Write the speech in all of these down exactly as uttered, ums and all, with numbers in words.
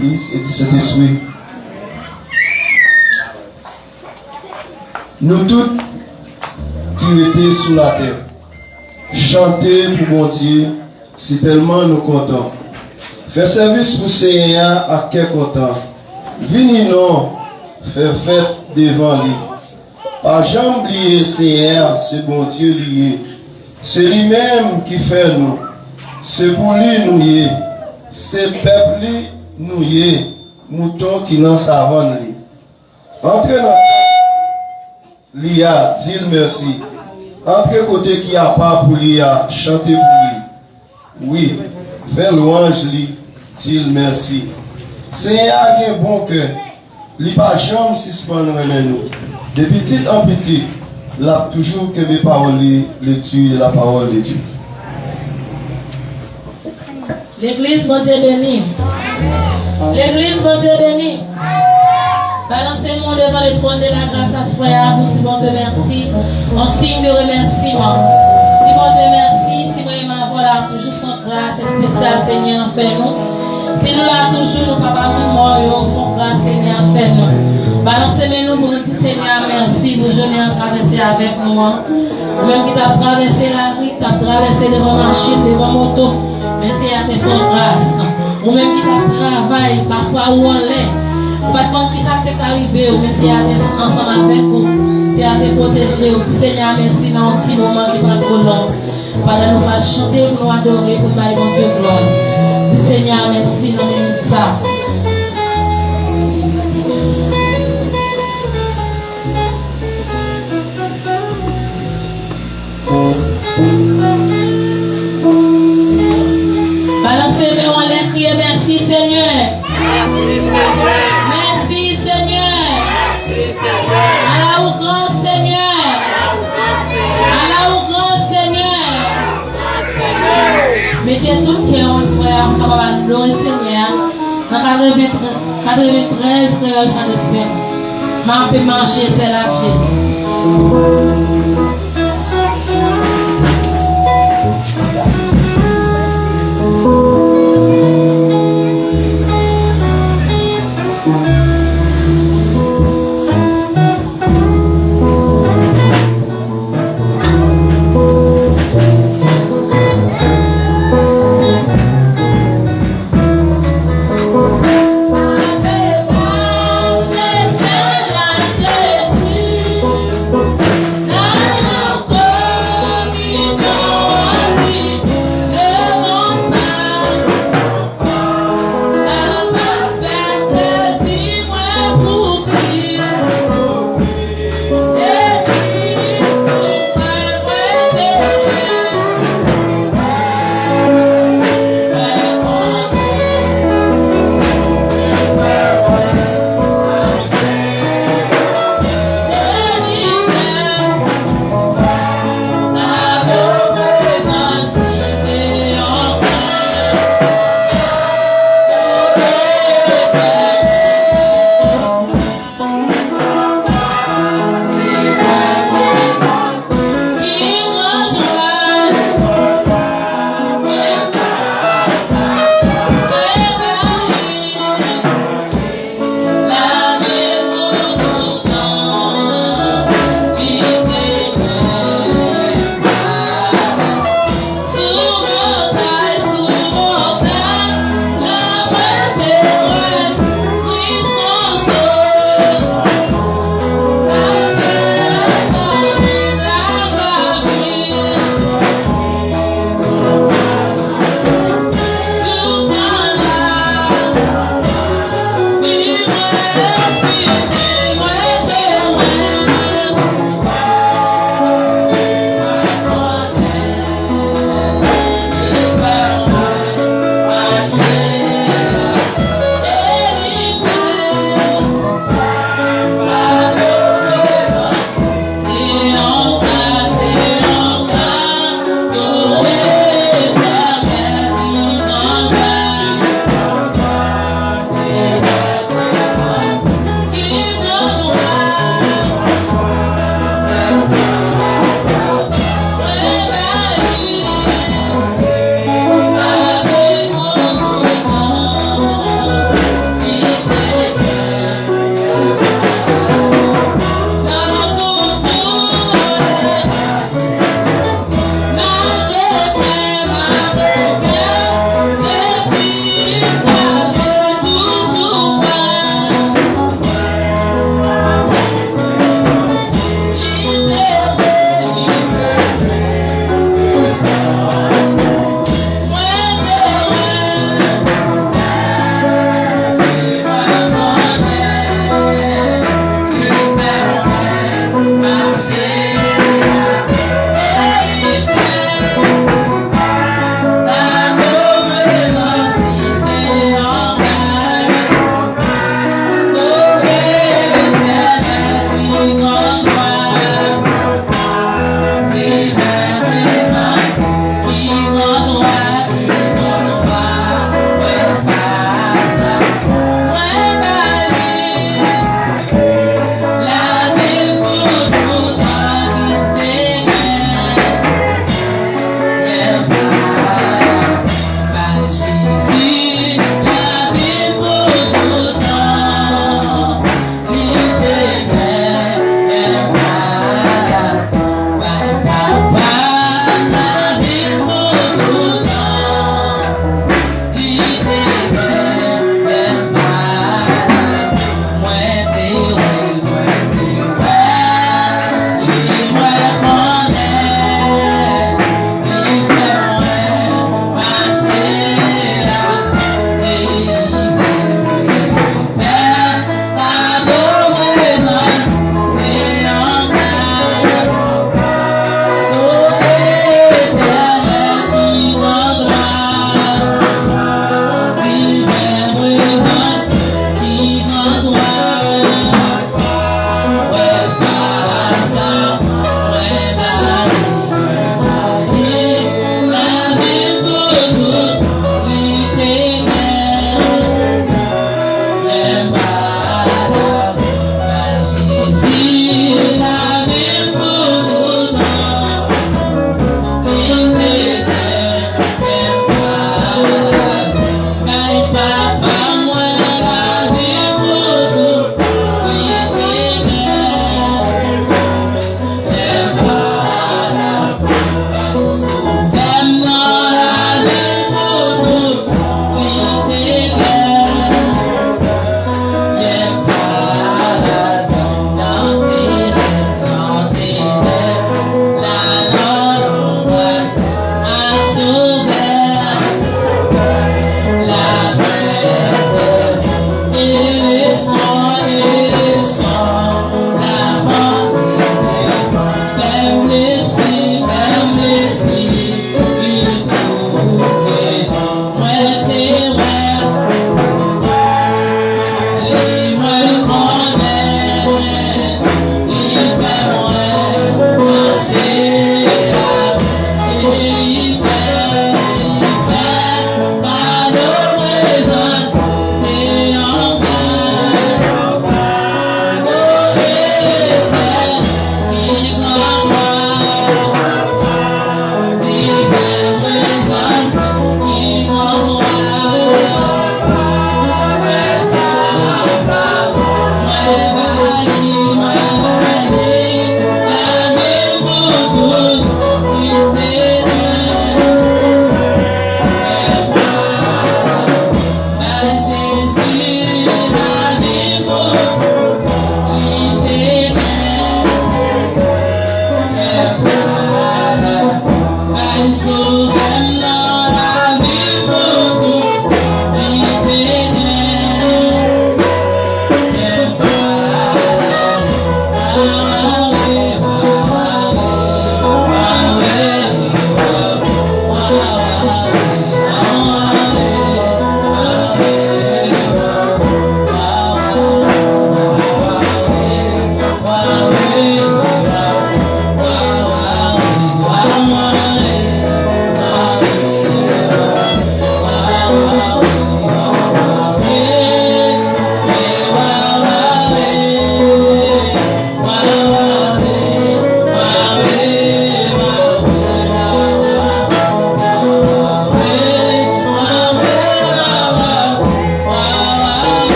Fis e di Sentespri. Nou tout ki rete sou latè, chante pou Bondye, sitèlman nou kontan. Fè sèvis pou Senyè a ak kè kontan. Vini non, fè fèt devan li. Pa janm bliye Senyè a se Bondye li ye. Se li menm ki fè nou. Se pou li nou ye. Se pèp li nou ye. Mouton ki nan savann li. Antre nan tanp li a, di l mèsi. Antre kote ki apa pou li a, chante pou li. Wi, fè lwanj li, di l mèsi. Senyè a gen bon kè, li pa janm sispann renmen nou. De pitit an pitit, l ap toujou kenbe pawòl li, lecture de la parole de Dieu. Legliz, Bondye beni. Legliz, Bondye beni. Balanse men w devan le trône de la grâce aswè a pou di Bondye mèsi. An siy de remèsiman. Di Bondye mèsi, si mwen menm avè w la toujou, s on gras espesyal Senyè a fè nou. Si nou la toujou, nou pa pami mò yo, s on gras Senyè a fè nou. Balanse men nou pou nou di Senyè a mèsi pou jounen an travèse avèk nou an. Ou menm ki t ap travèse lari, t ap travèse devan machin, devan moto, men Senyè a te fè w gras. Ou menm ki t ap travay, pafwa ou anlè, ou pa t konn kisa k te ka rive w, men Senyè a te ansanm avèk ou. Senyè a te pwoteje w. Di Senyè a mèsi nan yon ti moman ki pa twò long. Pandan nou pral chante pou nou adore, pou n bay Bondye glwa. Di Senyè a mèsi nan minit sa. Balanse men w anlè, kriye, mèsi, Senyè. Mèsi, Senyè. Mèsi, Senyè. Mèsi, Senyè. Ala ou gran, Senyè. Ala ou gran, Senyè. Ala ou gran, Senyè. Mete tout kè w aswè a, pou n kapab adore Senyè a nan katreven, katreventrèz Kreyòl Chan Despè. M ape mache sèl ak Jezi.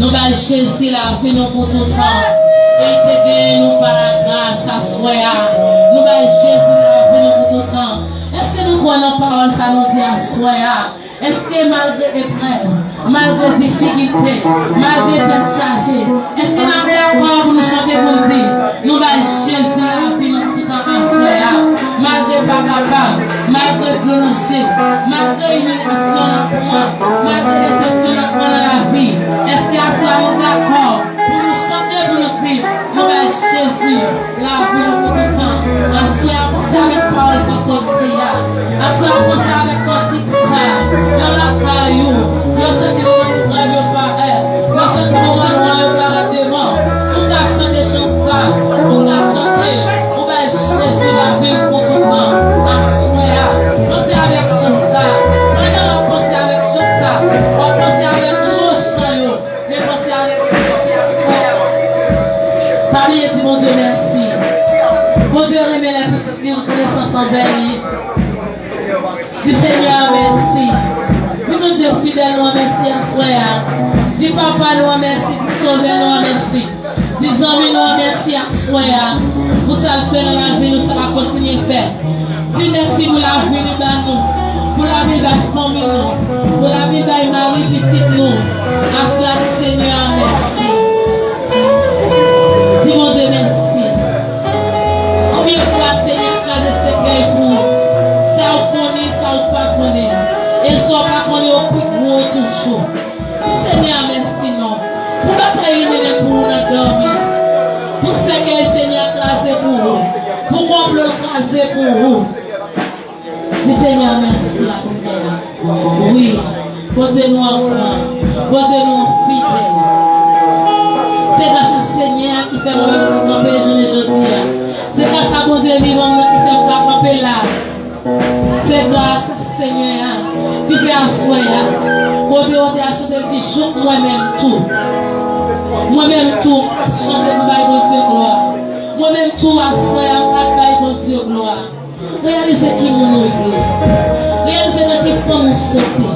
Nou bay Jezi lavi nou pou toutan. E l te genyen nou pa lagras aswè a. Nou bay Jezi lavi nou pou toutan. Èske nou kwè nan pawòl sa nou di aswè a? Èske malgre eprèv, malgre difikilte, malgre tèt chaje, èske n ap dakò pou nou chante pou n di, nou bay Jezi lavi nou pou toutan aswè a? Malgre pa kapab, malgre dlo nan je, malgre imilyasyon n ap pran, malgre desepsyon n ap pran nan lavi, èske aswè a nou dakò pou nou chante pou nou di, nou bay Jezi lavi nou pou toutan? Aswè a, panse avèk pawòl sa sot di a. Aswè a, panse avèk kantik sa. Nan lakay ou, yo santi moman eprèv yo parèt. Yo santi moman nwa yo parèt devan. Ou ka chante chan sa. Ou ka chante. Ou bay Jezi lavi l pou toutan. Aswè a, panse avèk chan sa. Pandan w ap panse avèk chan sa, w ap panse avèk mo chan yo. Men panse avèk Jezi aswè a. Pa bliye di Bondye mèsi. Bondye renmen lè pitit li, rekonesans anvè li. Di Senyè a mèsi. Di Bondye fidèl nou an mèsi aswè a. Di Papa nou an mèsi. Di Sovè nou an mèsi. Di zanmi nou an mèsi aswè a pou sa l fè nan lavi nou, sa l ap kontinye fè. Di mèsi pou lavi li ba nou, pou lavi li bay fanmi nou, pou lavi li bay mari pitit nou. Aswè a, di Senyè a mèsi. Di Bondye mèsi. Konbyen fwa Senyè a kraze sèkèy pou ou? Sa ou konnen, sa ou pa konnen. E sa ou pa konnen yo pi gwo toujou. Di Senyè a mèsi non. Pou batay li mennen pou ou nan dòmi. Pou sèkèy Senyè a kraze pou ou. Pou konplo l kraze pou ou. Di Senyè a mèsi aswè a. Wi. Bondye nou an gran. Bondye nou an fidèl. Se gras a Senyè a ki fè mwen menm pou kanpe jounen jodi a. Se gras a Bondye vivan mwen ki fè m ka kanpe la. Se gras a Senyè a ki fè aswè a, kote yo te a chante, l di jouk mwen menm tou. Mwen menm tou, m ap chante pou bay Bondye glwa. Mwen menm tou, aswè a, m ap bay Bondye glwa. Reyalize ki moun ou ye. Reyalize nan ki fanmi w soti.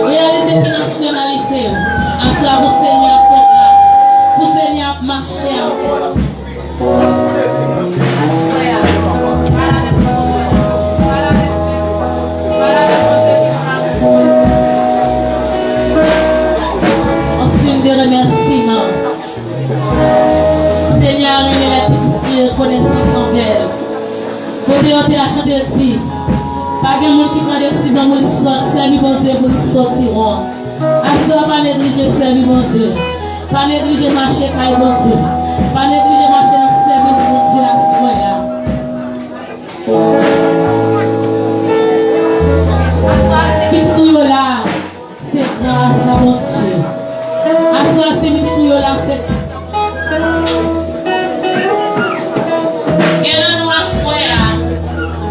Reyalize ki nasyonalite w. Aswè a, pou Senyè a ap fè gras. Pou Senyè a ap mache avè w. Yon siy de remèsiman. Senyè a renmen lè pitit li rekonesans anvè l. Kote yo te a chante di, pa gen moun ki pran desizyon pou li sòt, sèvi Bondye pou li sòti won. Aswè a, pa neglije sèvi Bondye. Pa neglije mache kay Bondye. Pa neglije mache nan sèvis Bondye aswè a. Aswè a, si pitit ou yo la, se gras a Bondye. Aswè a, si pitit ou yo la, se Gen nan nou aswè a,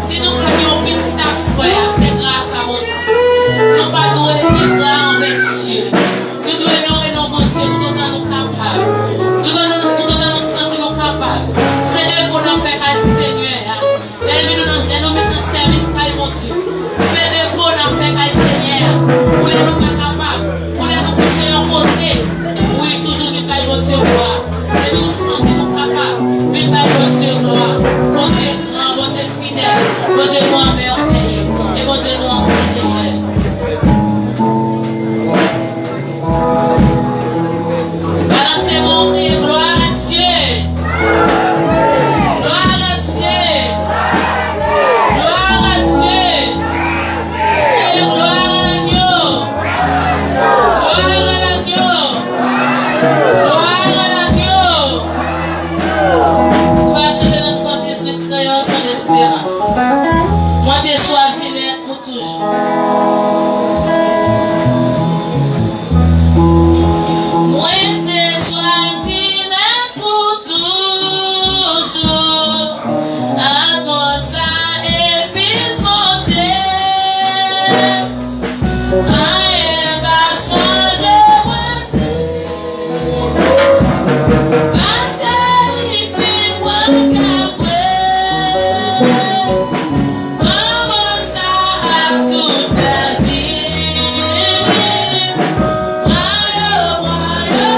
si nou ka gen yon pitit aswè a, se gras a Bondye. Nou pa dwe engra anvè Dye. Nou dwe onore non Bondye toutotan nou kapab. Toutotan, toutotan nou santi nou kapab. Se depo n ap fè kay Senyè a. Lè nou vin nan, lè nou vin nan sèvis kay Bondye. Se depo n ap fè kay Senyè a. Ou lè nou pa kapab, ou lè nou kouche yon kote. Wi, toujou vin bay Bondye glwa. Depi nou santi nou kapab, vin bay Bondye glwa. Bondye gran, Bondye fidèl, Bondye nou an mèvèye, e Bondye nou an si reyèl. Balanse men w, kriye, gloire à Dieu! Gloire à Dieu! Gloire à Dieu! Kriye, gloire à l'agneau! Gloire à l'agneau! Gloire à l'agneau! Nou va chante nan san dizuit kreyòl, Chant d'espérance. Mwen te chwazi nèt pou toujou. Mwen te chwazi nèt pou toujou. Apot sa e fis Bondye. Anyen p ap chanje mwen. Paske li fin pran kapwen. Kòmanse ak tout plèzi. Pran yo, pran yo,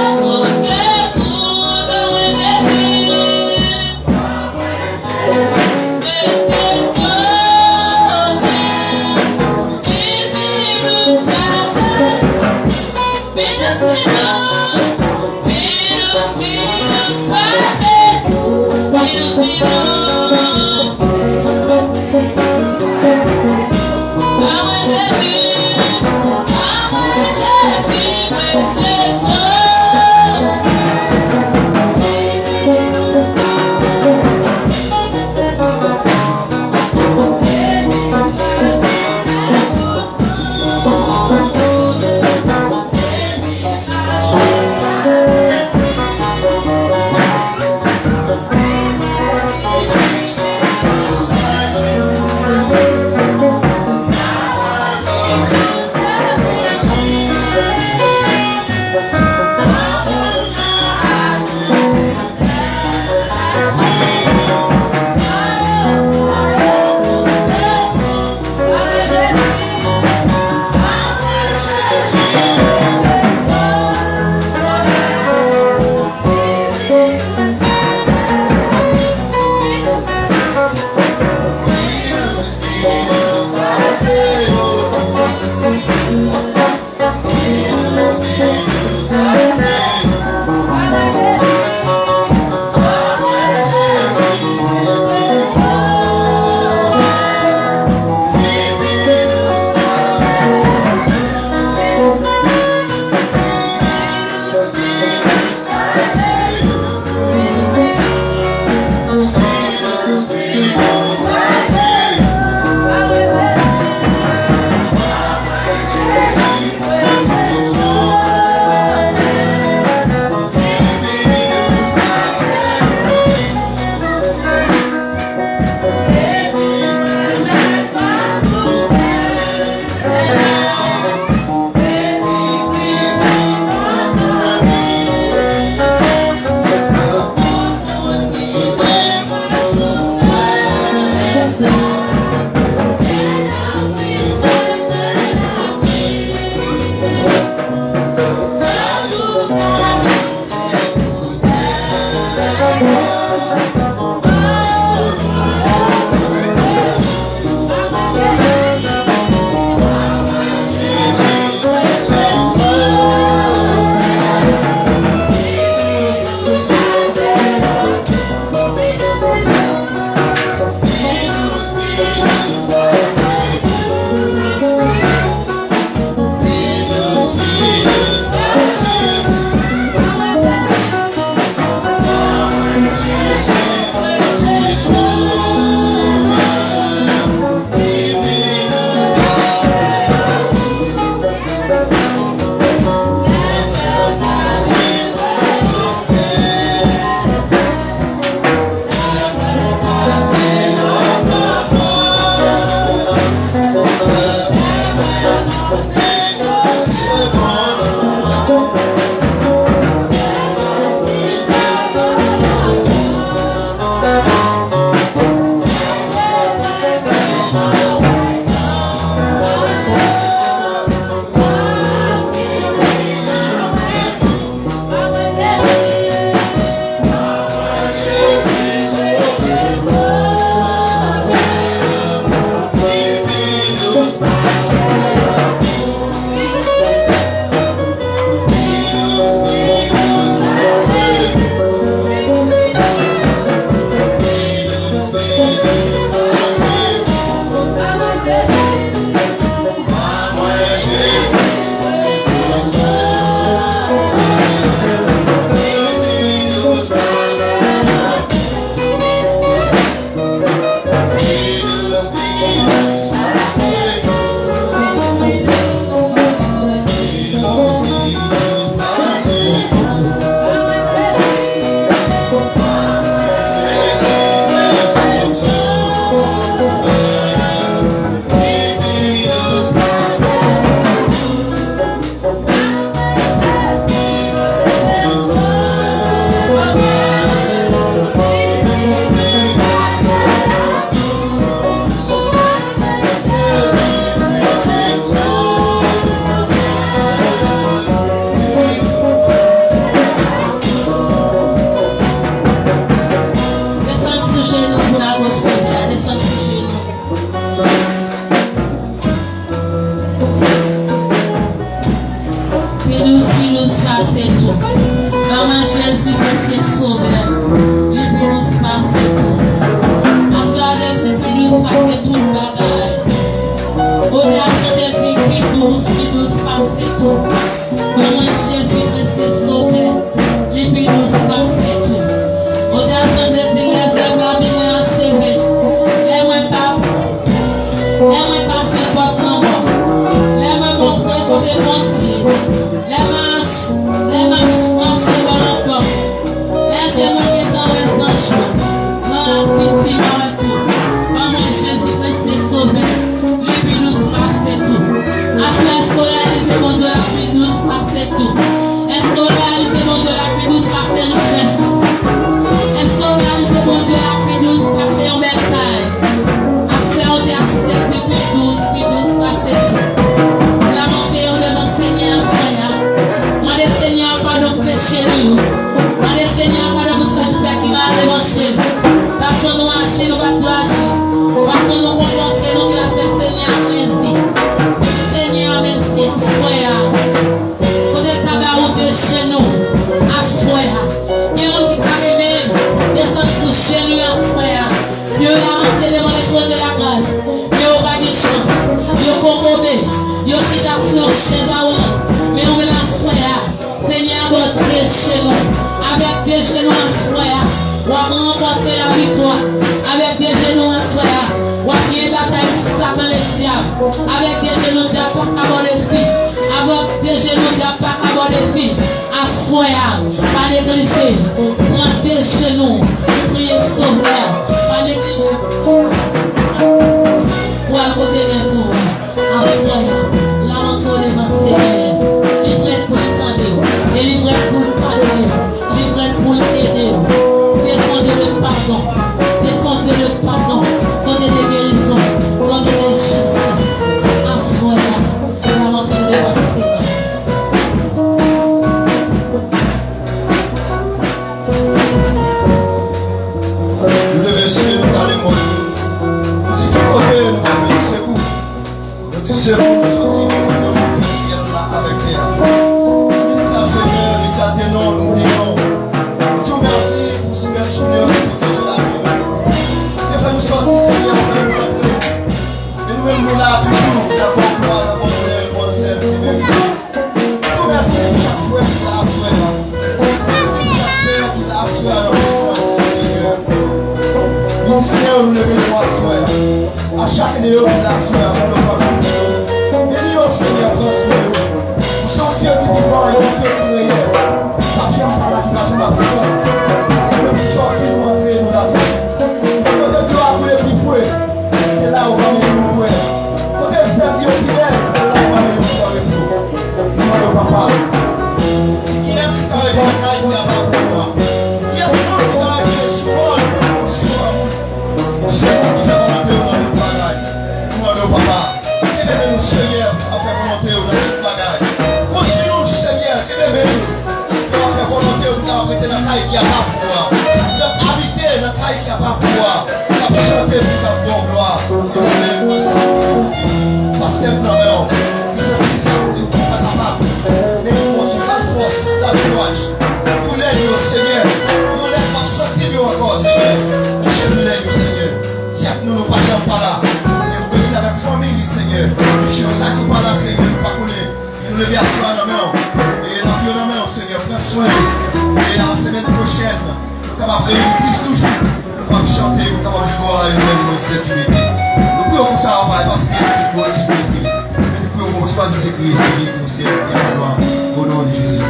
Desann sou jenou pou n adore Senyè a. Desann sou jenou. Pi dous, pi dous, pase tou. Ban mwen Jezi ke se Sovè, li pi dous pase tou. Aswè a, Jezi pi dous pase tout bagay. Kote a chante di pi dous, pi dous pase tou. Ban mwen Jezi ke se Sovè, li pi dous pase tou. Kote a chante di lè zèv lavi mwen acheve, lè mwen pa, lè mwen pase pòt lanmò, lè mwen montre kote Bondye. Lè m ach-, lè m ach-, mache bò lapòt, lè je mwen gentan wè zanj yo, mwen ak piti m a wè tou. Ban mwen Jezi Kris se Sovè, li pi dous pase tou. Aswè, èske w reyalize Bondye la pi dous pase tou? Èske w reyalize Bondye la pi dous pase richès? Èske w reyalize Bondye la pi dous pase yon bèl kay? Aswè, ou te achte di pi dous, pi dous pase tou. Lamante yo devan Senyè a aswè a. Mande Senyè a padon pou peche nou yo. Mande Senyè a padon pou sa n fè ki mal devan je l. Fason nou aji, nou pa t dwe aji. Fason nou konpòte nou ki ap fè Senyè a plezi. Di Senyè a mèsi aswè a. Kote l ka ba ou de jenou aswè a. Gen moun ki ta renmen desann sou jenou yo aswè a. Yo lamante devan le trône de la grâce. Men yo pa gen chans. Yo kokobe. Yo chita sou yon chèz awolant. Men ou menm aswè a, Senyè a ba w de jenou. Avèk de jenou aswè a, w ap ranpòte laviktwa. Avèk de jenou aswè a, w ap gen batay Satan ledyab. Avèk de jenou dyab pa ka ba w defi. Avèk de jenou dyab pa ka ba w defi. Aswè a, pa neglije, pran de jenou, priye Sovè a, pa neglije aswè a. Ou al kote mèt ou a, aswè a, lamante w devan Senyè. Li prèt pou l tande w, e li prèt pou l padone w, li prèt pou l ede w. Dieu, c'est un Dieu de pardon. Dieu, c'est un Dieu de pardon. C'est un Dieu de guérison. C'est un Dieu de justice. Aswè a, lamante w devan Senyè. Nou leve je nou, gade mòn. Nou di ki kote nou ka jwenn sekou. Nou di sekou nou soti nan kote ou fè syèl la avèk tè a. Minit sa, Senyè, egzaltenon, nou louwenon. Nou di w mèsi pou Sipè Junior ki pwoteje lavi nou. Ke fè nou soti, Senyè, fè nou rantre. E nou menm nou la toujou, n ap ba w glwa, n ap ba w onè, pou sèl ki merite. Tou mèsi pou chak frè ki la aswè a. Mèsi pou chak sè ki la aswè a nan prezans ou, Senyè. Mizisyen yo, nou leve nou aswè a. A chak de yo ki la aswè a, pou yo pran plis yo. Beni yo, Senyè, transfòme yo. Pou sa w fè ki vivan, yo fè ki reyèl. Pa janm pa la, ki pa janm absan. Ou menm ki sòti nou antre nou ladan. Kote dlo a koule pi fre, se la ou va mete nou bwè. Kote zèb yo pi bèl, se la ou va mete nou bwè tou. Nou mande w, Papa. Di kiyès ki ta rete nan kay ki apa pou ou a? Kiyès moun ki ta rete sou wòl sou wòl? Di se moun ki fè volonte w nan tout bagay. Nou mande w, Papa. Kenbe men nou, Senyè, ap fè volonte w nan tout bagay. Kontinye, Senyè, kenbe men nou. N ap fè volonte w, n ap rete nan kay ki apa pou ou a. N ap abite nan kay ki apa pou ou a. N ap chante pou w, n ap ba w glwa. E nou menm, pastè m nan men w. Li santi sa pou li pa kapab. Men Bondye, ba l fòs, ba l kouraj. Doulè yo, Senyè. Doulè m ap santi yo ankò, Senyè. Touche doulè yo, Senyè. Dyab nou, nou pa janm pa la. Men pou vin avèk fanmi li, Senyè. Touche yo, sa ki pa la, Senyè, nou pa konnen. Men nou leve aswè a nan men w. E n ap yo nan men w, Senyè. Pran swen yo. E a semèn pwochèn, nou kapab reyini plis toujou. Nou kapab chante, nou kapab di glwa a ou menm, Senyè, ki merite. Nou priye w konsa, Papa, paske ou di merite. Men nou priye w nan non Jezi Kris, ki merite, Senyè, ki a glwa. O non de Jezi.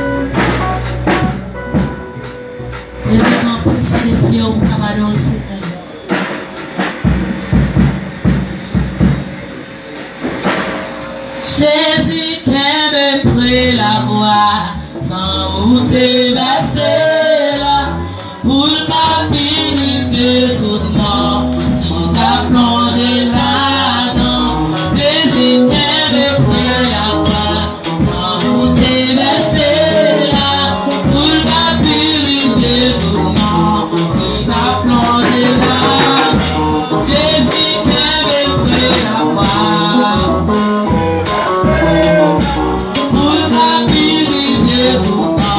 Leve kanpe sou de pye w pou w ka adore Senyè. Jezi kenbe pre lakwa, san ou te vèse la, pou l ka pirifye tout mò ki ta plonje ladan. Jezi kenbe pre lakwa, san ou te vèse la, pou l ka pirifye tout mò ki ta plonje la. Jezi kenbe pre lakwa, pou l ka pirifye tout mò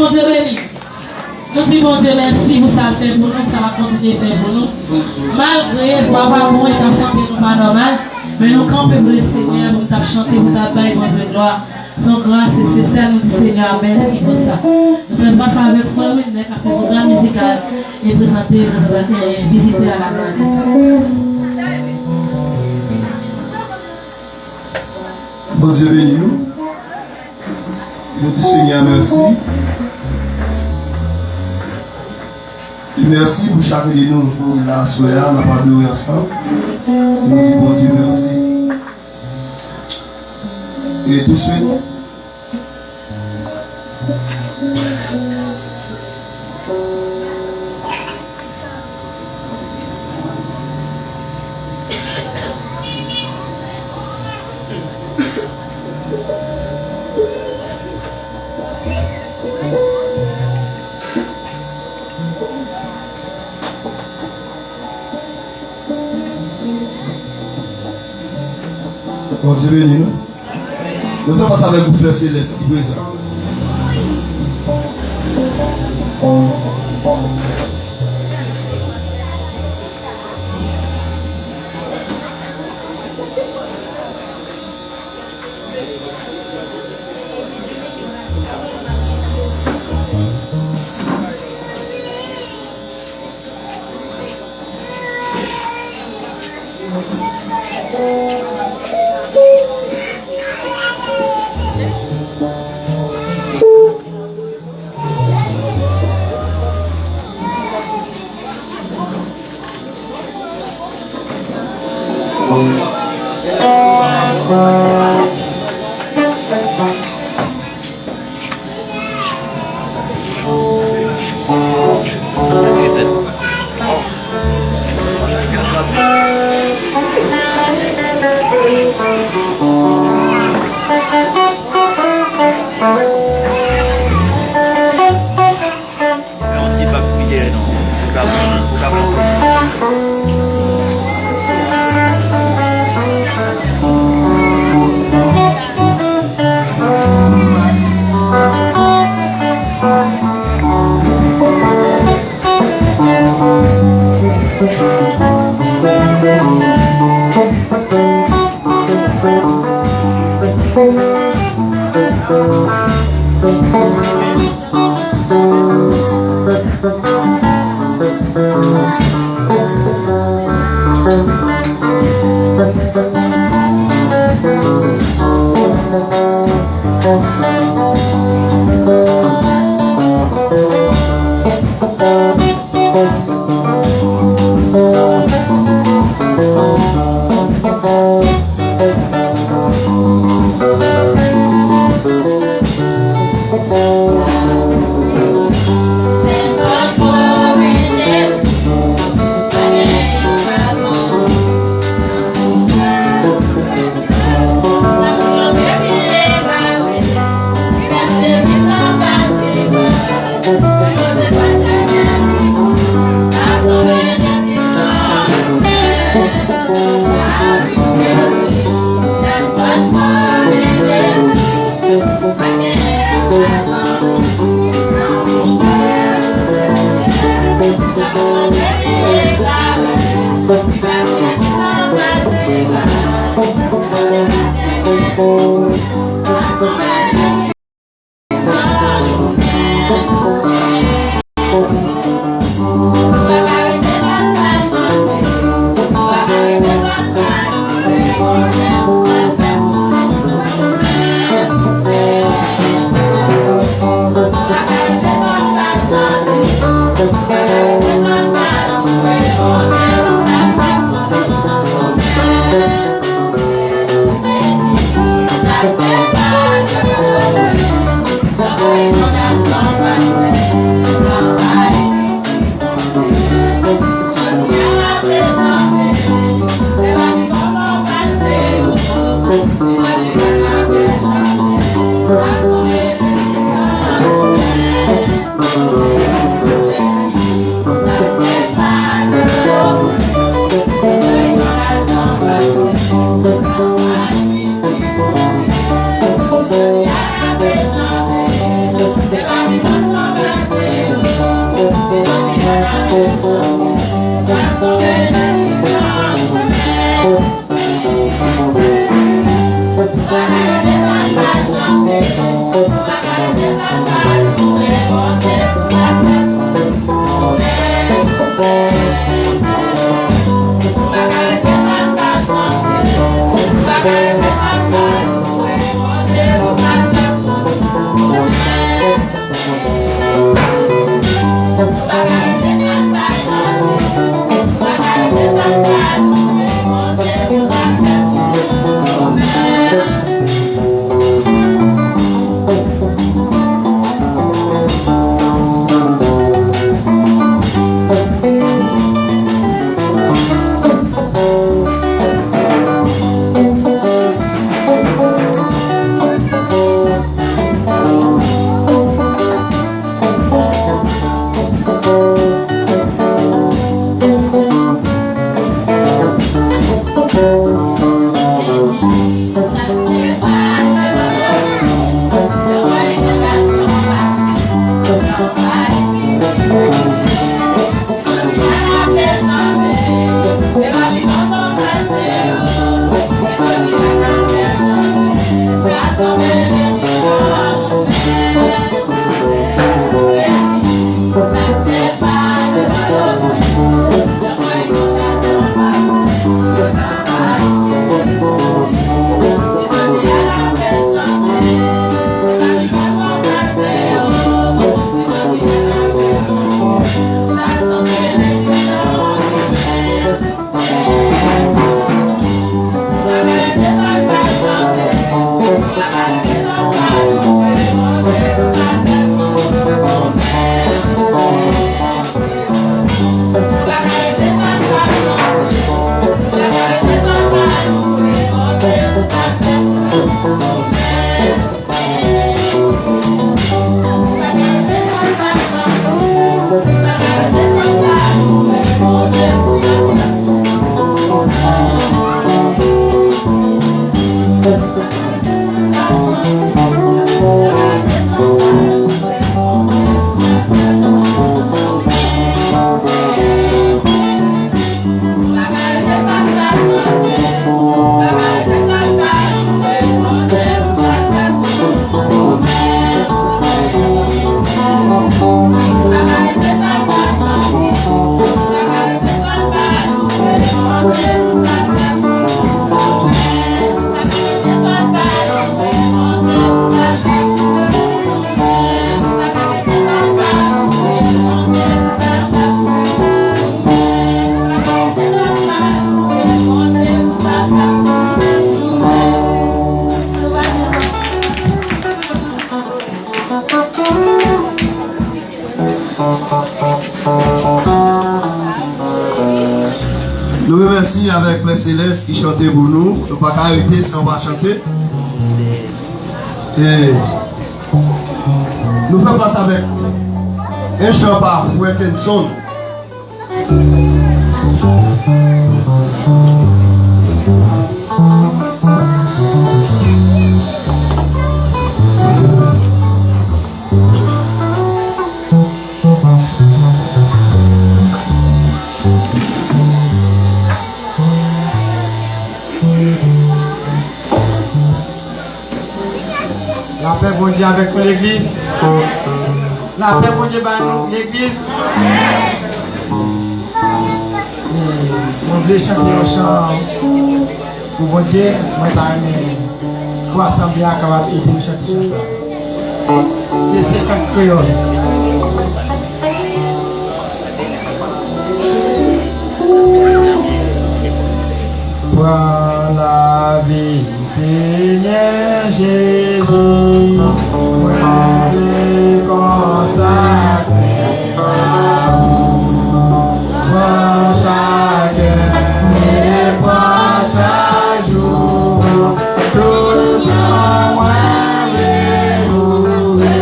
Bondye beni. Nou di Bondye mèsi pou sa l fè pou nou, sa l ap kontinye fè pou nou. Malgre vwa pa bon, eta sante nou pa nòmal, men nou kanpe pou Lesenyè, pou n t ap chante, pou n t ap bay Bondye glwa. Se yon gras espesyal, nou di Senyè a mèsi pou sa. Nou fè pase avèk frè Wilner k ap fè pwogram mizikal e prezante, prezante, e vizitè a la glwa de Dye. Bondye beni nou. Nou di Senyè a mèsi. E mèsi pou chak de nou pou la aswè a, n ap adore ansanm. Nou di Bondye mèsi. E touswit, Bondye beni nou. Nou fè pase avèk gwoup Frè Selès ki prezan. Yon ti bak piyè non. Ou ka pran, ou ka pran. Nou remèsye avèk Flè Selès ki chante pou nou. Nou pa ka rete san w pa chante. E nou fè plas avèk en chan pa Frè Kenson. Lapè Bondye avèk nou, legliz. Lapè Bondye ba nou, legliz. E mwen vle chante yon chan pou Bondye. Mwen ta renmen pou asanble a kapab ede m chante chan sa. Se senkant kreyòl. Pran lavi m, Senyè Jezi, mwen vle konsakre m a ou. Pran chak è, pran chak jou, tout tan mwen vle louwe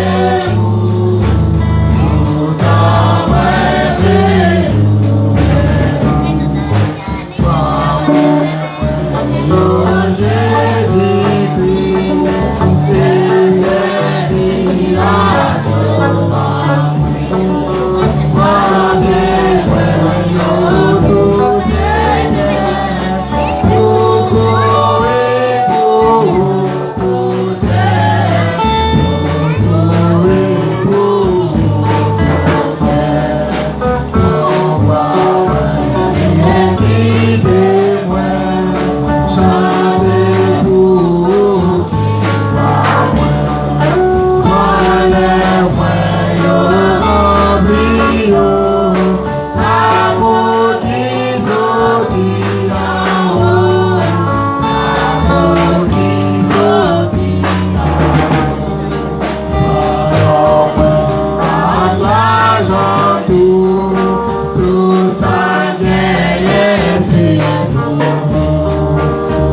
ou, tout tan mwen vle louwe ou. Pran mwen, mwen yo, Jezikri, e sèvi ak yo. Mande mwen yo tou, Senyè, pou kouri pou ou, pou tè, pou kouri pou ou, pou tè. Kite mwen chante pou ou, kite mwen, mwen lè mwen yo anvi yo, pa pou ki soti anwo, pa pou ki soti anwo. Lò mwen ak lajan tou, tout sa m genyen se pou ou.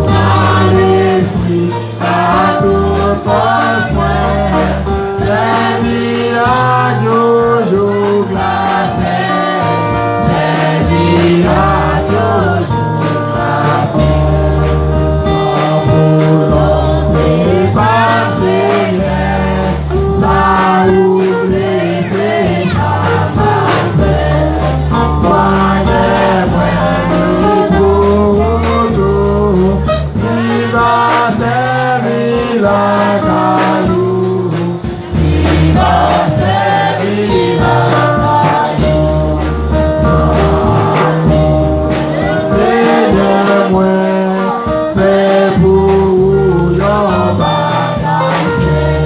Nan lespri ak tout fòs mwen, sèvi ak yo jouk lafen, sèvi ak yo jouk lafen. Nan volonte pa m, Senyè, sa ou vle, se sa m ap fè. Mwen gen mwen li pou ou tou, li va sèvi lakay ou, li va sèvi lakay ou. Senyè mwen, fè pou ou yon bagay sèl.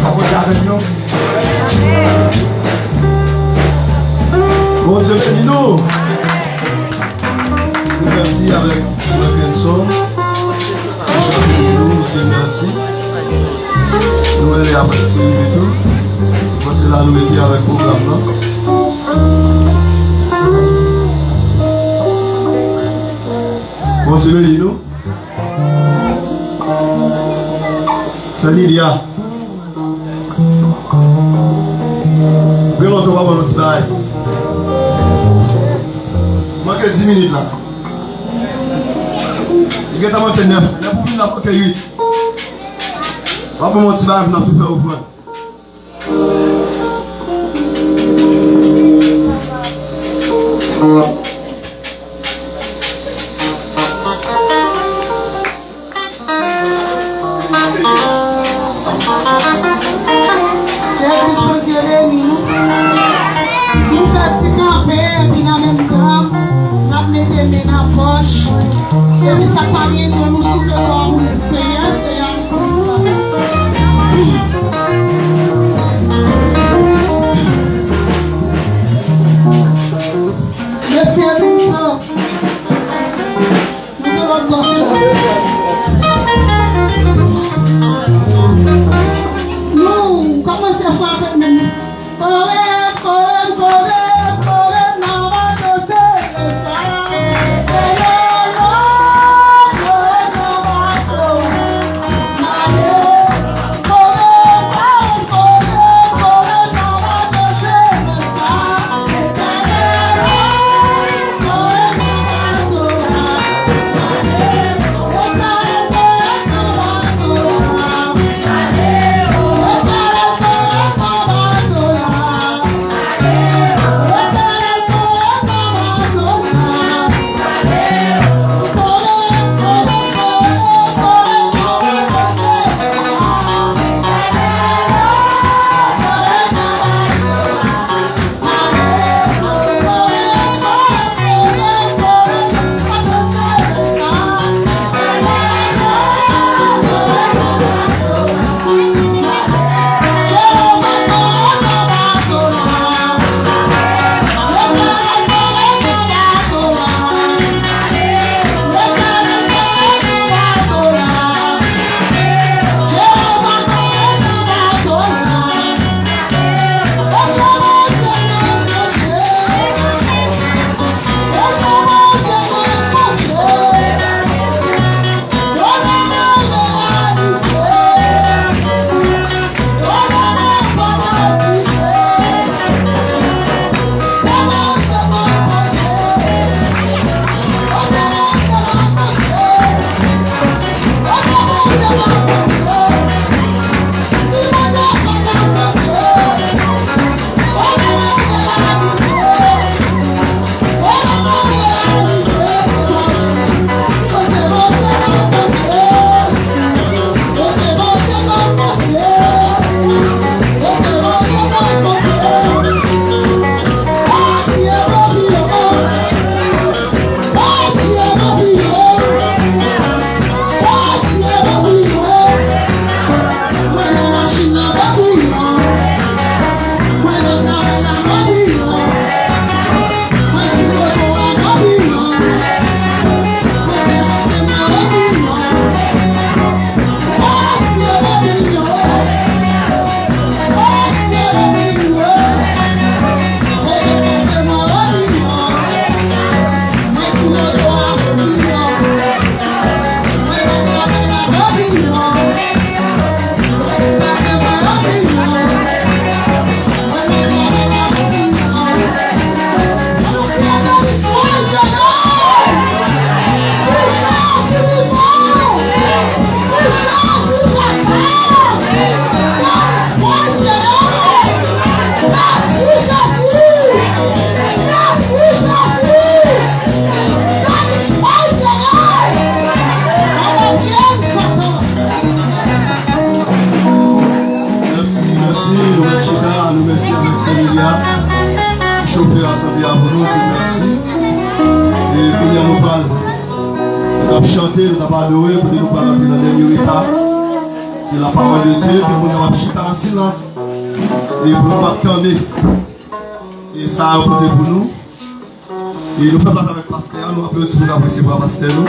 Bondye avèk nou. Bondye beni nou. Nou mèsi avèk Frè Kenson. Nou chante pou nou, nou di mèsi. Nou rele apre si nou rive tou. Bon, se la nou rete avèk pwogram nan. Bondye beni nou. Sè Lidia. Gen lontan w pa ban nou ti bagay. Manke dis minit la. Li gentan manke nèf. Lè pou fini la manke uit. W ap ban mwen ti bagay pou n ap tou fè ofrann. Legliz Bondye beni nou. Nou fè ti kanpe, epi nan menm tan, n ap mete men nan pòch. Epi sa k pa gen don, nou souke kò nou, Senyè, Senyè, nou konn sa. Ke nou t ap adore, kote nou pral antre nan dènye reta. Se la pawòl de Dye, ke moun yo ap chita an silans. E pou nou pa kanbe. E sa yo pote pou nou. E nou fè plas avèk pastè a, nou aplodi pou n ap resevwa pastè nou.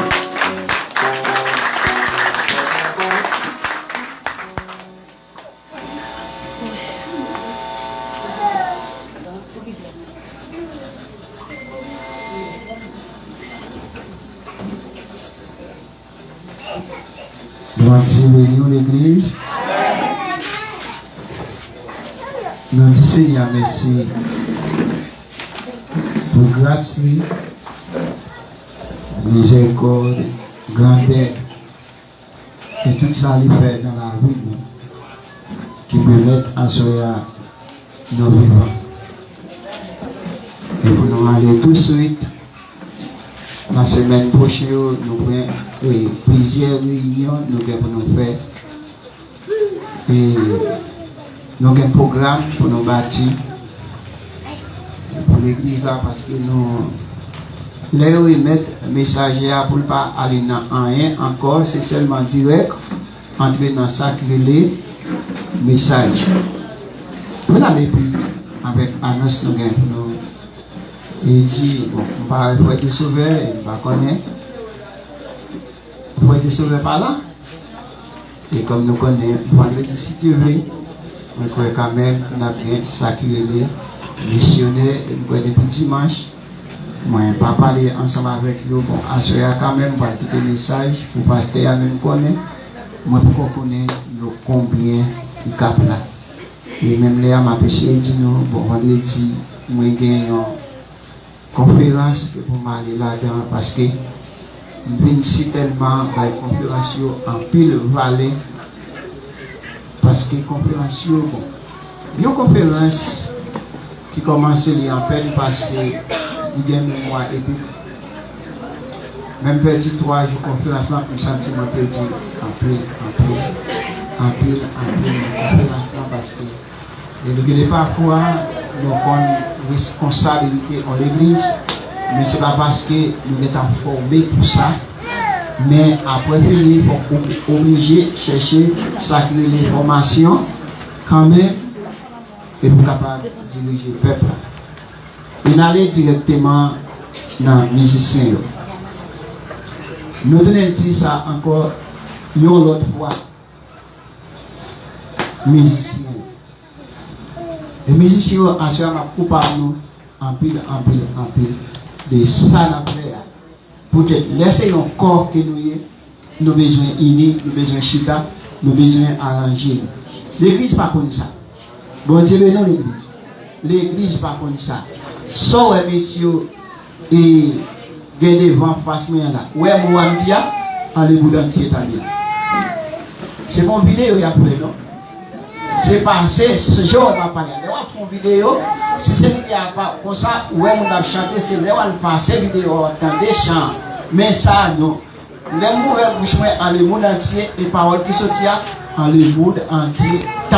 Bondye beni w, legliz. Nou di Senyè a mèsi pou gras li, mizerikòd, grandè, e tout sa li fè nan lavi nou, ki pèmèt aswè a nou vivan. E pou nou ale touswit nan semèn pwochen yo, nou gen, e, plizyè reyinyon nou gen pou nou fè. E nou gen pwogram pou nou bati pou legliz la, paske nou, lè yo remèt mesaj la pou l pa ale nan anyen ankò, se sèlman dirèk antre nan sa k rele mesaj. Pou n ale pi avèk anons nou gen pou nou, e di, bon, m pa wè frè de Sovè, e m pa konnen frè de Sovè pa la. E kòm nou konnen, vandredi, si Dye vle, mwen kwè kanmenm n ap gen sa ki rele misyonè, e m kwè depi dimanch, mwen pa pale ansanm avèk yo. Bon, aswè a kanmenm, m pral kite mesaj pou pastè a, men m konnen, mwen poko konnen yo konbyen ki k ap la. E menm lè a, m ap eseye di nou, bon, vandredi, mwen gen yon konferans ke pou m ale ladan, paske m vin sitèlman bay konferans yo anpil valè, paske konferans yo, bon, yon konferans ki kòmanse li apèn pase, li gen menm mwa epi, men m pèdi twa jou konferans lan, m santi mwen pèdi anpil, anpil, anpil, anpil nan konferans lan, paske e nou gen de pafwa, nou konn responsabilite yon legliz, men se pa paske nou gentan fòme pou sa, men apre fini, fòk ou oblije chèche sa ki rele fòmasyon kanmenm, e pou kapab dirije pèp la. E n ale dirèkteman nan mizisyen yo. Nou tounen di sa ankò yon lòt fwa, mizisyen yo. E mizisyen yo, aswè a m ap koupab nou anpil, anpil, anpil de sa n ap fè a. Poutèt, lè se yon kò ke nou ye, nou bezwen ini, nou bezwen chita, nou bezwen aranje nou. Legliz pa konn sa. Bondye beni w, legliz. Legliz pa konn sa. Sa w wè mesye yo e gen devan fas mwen an la. Ou wè mo a m di a? Anlè moun antye tande. Se pa yon videyo y ap fè, non. Se pase, se jan w ap pale a. Lè w ap fè yon videyo, si se videyo a pa konsa, ou wè moun ap chante, se lè w al pase videyo a w ap tande chan an. Men sa a, non. Lè m ouvè bouch mwen, anlè moun antye, e pawòl ki soti a, anlè moun antye tande.